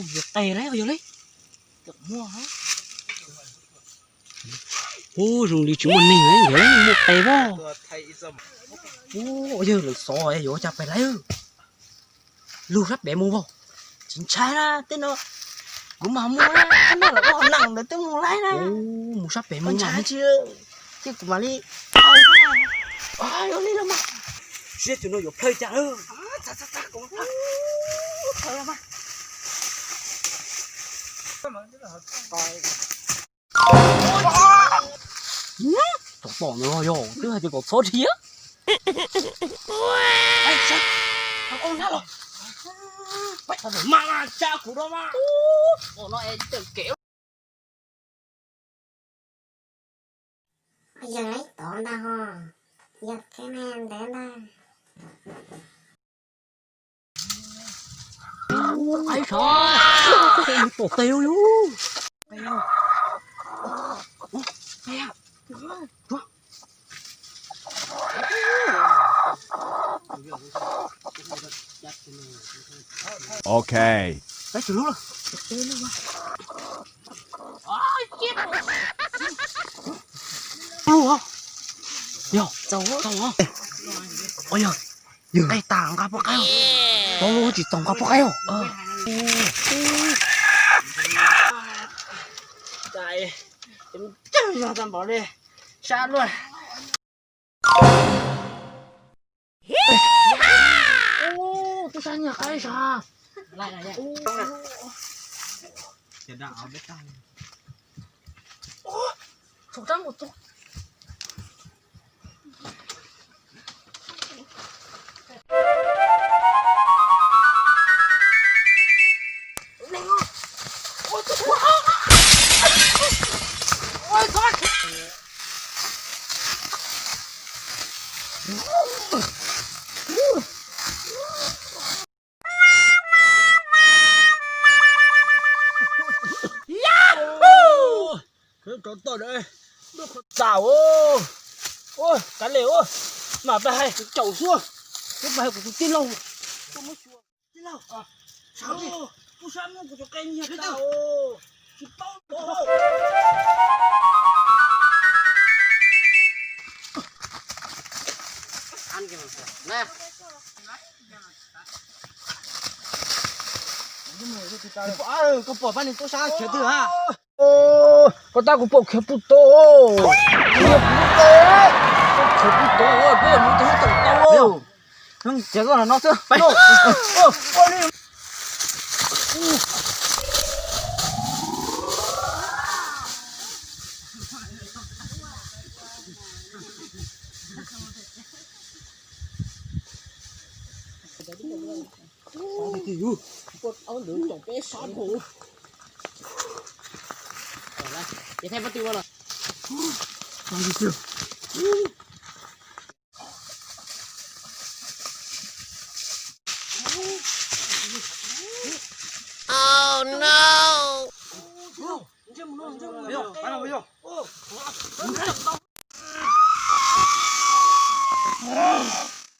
Yuav qe lawm yog li. Ub, zoo li tsis muaj neeg li, nkawd muaj qe pob. Ub, yawg lawv xov yuav ua cas pem lawm. Lug sab pem mus pob. Tsis ntshai na, tej no kuv mas muaj na, tej no lawv ho nees ntawd twb mus laib na. Mus sab pem mus ntshai mas tsis, ces kuv mam li. Ua li los mas. Seb tus no yuav plhaw cas lawm. Tom tom no los yog twb hais tias kom txhob dhia. Mas mas tsa kuv no mas. Yog lawv tod ntag ho, yog tej me ntawd ntag. Ais sav, mus tom tes yus. Ok. Yog, tau, tau. Ua yog, yog qe tas nqa poj qaib. Tau, tsis txaus nqa poj qaib os. Cas zog tag npaum li, sab luaj. Ub, twb sab nyiag qaib sav. Yahoo! Kawg rov toj da. Txaus, ua kav liam, mam pab hais kuv caum xwb, kuv pab hais kuv tus tij laug. Tij laug, sawv li, kuv sab muab kuv cov qe nyiag tag, tsis paub. Koj pom pab nws tub sab khiav twg ha? Koj tab kuv pom khiav puag tod. Khiav puag tod, peb yog mus tes tau tau. Khiav no xwb.